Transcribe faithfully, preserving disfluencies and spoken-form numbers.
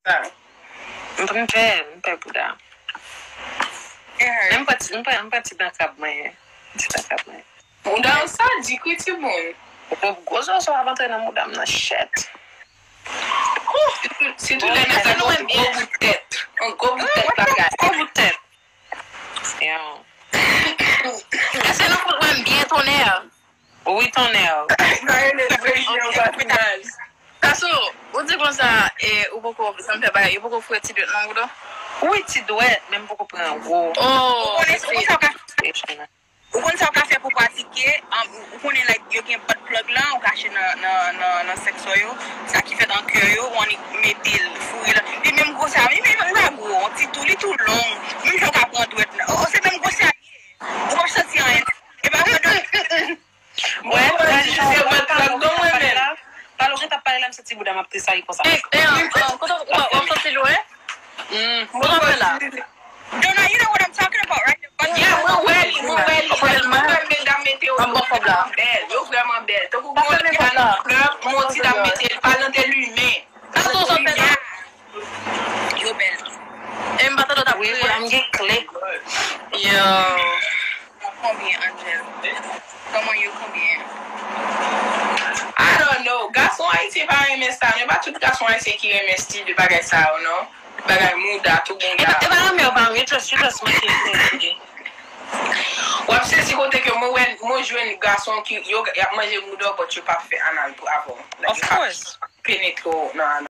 bouda. M pè, m pè bouda. Men m pran ti, m pran, m pran ti dan krab mwen. Ti dan krab mwen. Bouda w sadik wi timoun. Gwo, gwo zozo ap antre nan bouda m nan shit. Sitou lè nèg la gen yon gwo bout tèt. Yon gwo bout tèt la gade. Gwo bout tèt. Yo. Èske nou fout wè m byen tonnè? Wi tonnè. Sa rele freji an patnaj. Kaso, ou di konsa, e, ou poko, sa m fè bagay, ou poko fouye ti dwèt nan bouda? Wi, ti dwèt, men m poko pran gwo. Oh, ou konnen, ou konnen sa w ka fè? Ou konn sa w ka fè pou pratike, um, ou konnen like, yo gen butt plug lan, ou ka achte nan, nan, nan, nan sèks yo, sa ki fèt an kè yo, ou annik mete l, foure l. Li menm gwosè a, li menm li pa gwo, yon ti tou, li tou long. Menm jan w ka pran dwèt nan. Oh, se menm gwosè a li ye. Ou p ap santi anyen. E pa vre non. Mwen, mwen, se butt plug non mwen menm. Palo gen t ap pale la, m santi bouda m ap tresayi konsa. E, e, an, an, kote w, w ap santi lwen? Kote w ap fè la? Donna, you know what I'm talking about, right? Yeah, mwen wè li, mwen wè li. Mwen wè medam mete yo, yo vrèman bèl. Yo vrèman bèl. Tankou gon nèg al nan klèb, mwen ti dam mete l, pa nan te limen. Sa tou sa fè la? Yo bèl. E m pa tande w t ap kriye. Wi, m gen kle. Yo. Konbyen, Angel? Kòman yo konbyen? I don't know. Gason ayisyen pa renmen sa. Men pa tout gason ayisyen ki renmen stil de bagay sa yo, non. Bagay mouda, tou mouda. E pa renmen yo pa renmen, just, you just make it. W ap sezi kote ke mwen wè, mwen jwenn gason ki, yo, y ap manje mouda w, but yo p ap fè anal pou avè w. Like, yo p ap penetre w nan anal.